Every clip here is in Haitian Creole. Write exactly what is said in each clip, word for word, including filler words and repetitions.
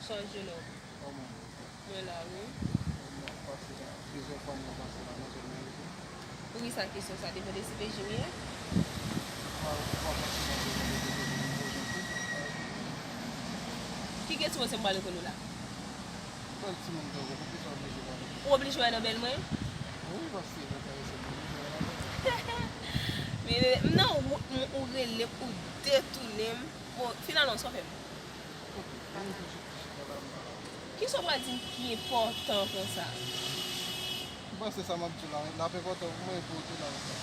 Sa w, jenòm? Kòman? Mwen la, wi. Mwen pase la. Plizyè fwa mwen pase la nan zòn nan isi. Poukisa kesyon sa? Depi w te C P J w ye? Mwen pa pase la, mwen pa pase la. Ki kesyon se m pral reponn ou la? Bèl timoun tankou, poukisa w oblije pale? Ou oblije wè nan bèl mwen? Wi, paske mwen pa eseye, mwen oblije wè nan bèl mwen. Men, non, ou, ou, ou rele m, ou detounen m. Bon, finalman, sa w fè m? Kisa w pral di m ki enpòtan konsa? M panse sa m ap di w la, l ap enpòtan pou mwen e pou ou tou nan sa.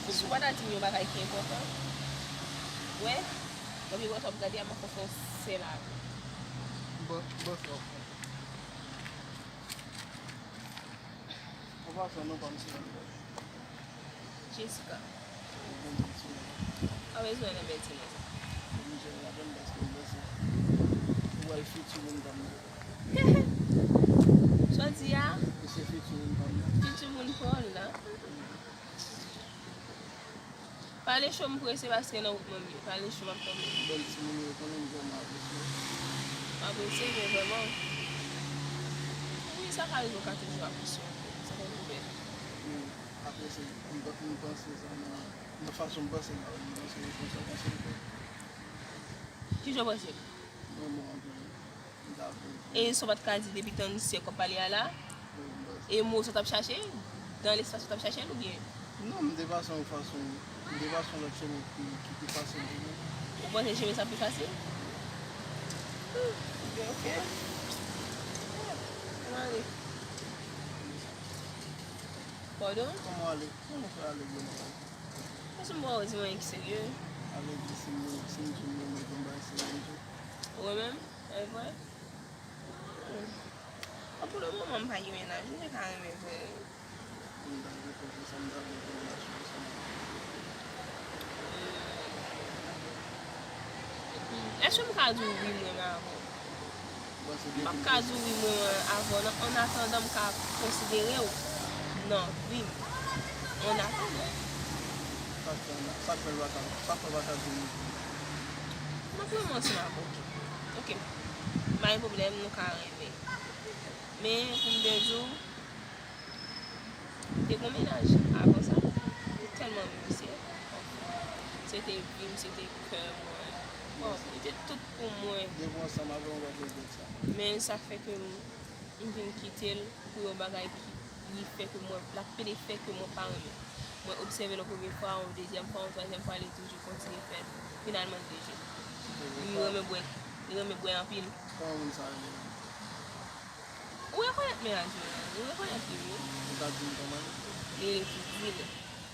Si w pa ta di m yon bagay ki enpòtan, wè, w ap enpòtan pou gade a m ap fè w fè yon sèl avè w. M panse w ap fè. An pasan, non pa m se Jessica. Ou konn ti non. Pa bezwen nan bèl ti non sa. Ou bezwen ladan l paske m panse ou wè l fiti moun pa m nan. Sa w di a? E se fiti moun pa m nan. Fiti moun pa w la. Pale cho, m prese paske nan wout mwen m ye. Pale cho, m ap tande. Bèl timoun yo konnen m vrèman apresye w. M apresye w vrèman. Wi, sa ka rive w ka toujou apresye yon moun. Sa fè nou bèl. Wi, apresye, m, m panse sa nan, nan fason m panse la, wi, m panse w konsa, w panse l bèl. Kijan w panse m? M renmen w anpil. E sa w pa t ka di depi tan syèk w ap pale a la? E mo sa w t ap chache? Dan lespas ou t ap chache l oubyen? Non, m te pase yon fason, m te pase yon lòt chemen ki, ki pi fasil pou mwen. Ou panse chemen sa pi fasil? Hmm, ok, ok. Ann ale. Pardon? Kòman ale? Kòman fè ale byen nan lavi? Paske m pa wè w di m anyen ki serye. Ale di si m, si m di m renmen, gen bagay serye m di w. Ou renmen m? E vre? Bon, pou le moman, m pa gen mennaj, m te ka renmen vre. M ta vle konn sa m ta vle pou relasyon ansanm avè w. Èske m ka di w wi, m renmen avè w? M ap ka di w wi, m renmen avè w. Nan, an atandan, m ka konsidere w nan vi m. An atandan. Sa k fè, sa k fè l pa ka, sa k fè l pa ka di wi? M ap renmen ansanm avè w. Ok. M pa gen pwoblèm, nou ka renmen. Men, pou m byen di w, m te gon mennaj avan sa. M te tèlman renmen misye. Se te vi m, se te kè mwen. Bon, li te tout pou mwen. Depi w ansanm avè l, ou p ap regrèt sa. Men sa fè ke m, m vin kite l pou yon bagay ki li fè ke mwen, l ap pede fè ke mwen pa renmen. Mwen obsève l yon premye fwa, yon dezyèm fwa, yon twazyèm fwa, li toujou kontinye fè l. Finalman, li deje. Li renmen bwè, li renmen bwè anpil. Kòman moun sa rele menm? Ou rekonèt mennaj mwen an, ou rekonèt li, wi. Ou ka di m kòman li? Li rele Fidil.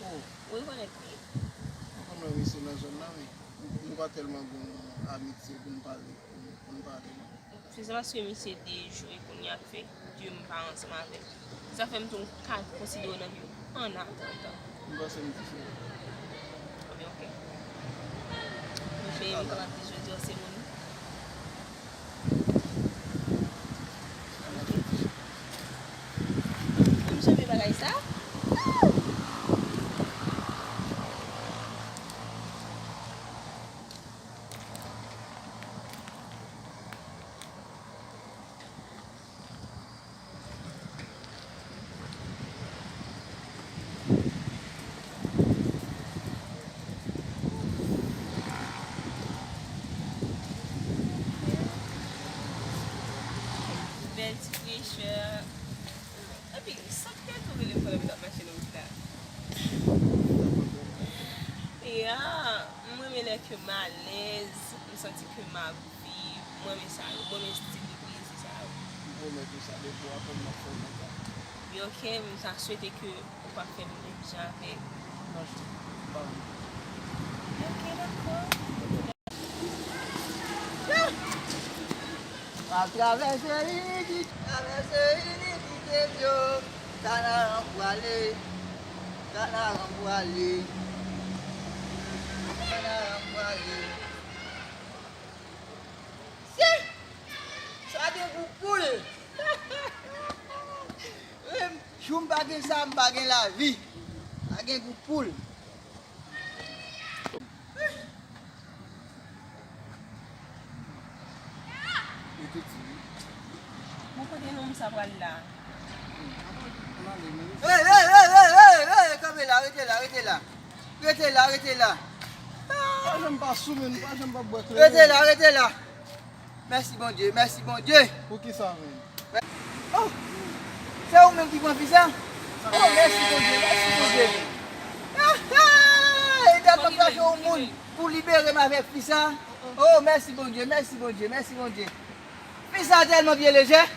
Oh. Ou rekonèt li. Ou konn wè misye nan zòn nan, wi. Nou pa tèlman gen yon amitye pou n pale, pou n, pou n pale, non. Se sa paske misye dejwe kounye a k fè ke m pa ansanm avè l. Se sa fè m tou m ka konsidere w nan vi m an atandan. M panse m diferan. Ebyen, ok. Misye, m kapab di jodi a se moun. Pou m sonje bagay sa? Bèl ti frechè. Epi, sa k fè tou rele m pandan m t ap mache nan wout la? Ya, m renmen lè ke m alèz, m santi ke m ap viv, m renmen sa yo, m renmen stil de plezi sa yo. M pwomèt ou sa, depi w aprann m ap fè w kontan. Wi, ok, m ta swete ke ou p ap fè m menm jan avèk. Non, m pa vle. Ok, dakò. Atravèse inikite, travèse inikite m yo, Kanaran pwale, Kanaran pwale, Kanaran pwale. Si! Sa gen gou poul! Jou m pa gen sa, m pa gen lavi. Sa gen gou poul. Li te di wi. Sa pral la. Hey, hey, hey, hey, hey, hey, kanpe la, rete la, rete la. Rete la, rete la. Pa janm pa sou, men, pa janm pa bwè kleren. Rete la, rete la. Mèsi Bondye, mèsi Bondye. Pou ki sa, men? Oh, se ou menm ki pran fi sa? Oh, mèsi Bondye, mèsi Bondye. Ah, ah, e dat m ap chache yon moun pou libere m avèk fi sa. Oh, mèsi Bondye, mèsi Bondye, mèsi Bondye. Fi sa tèlman pye lejè.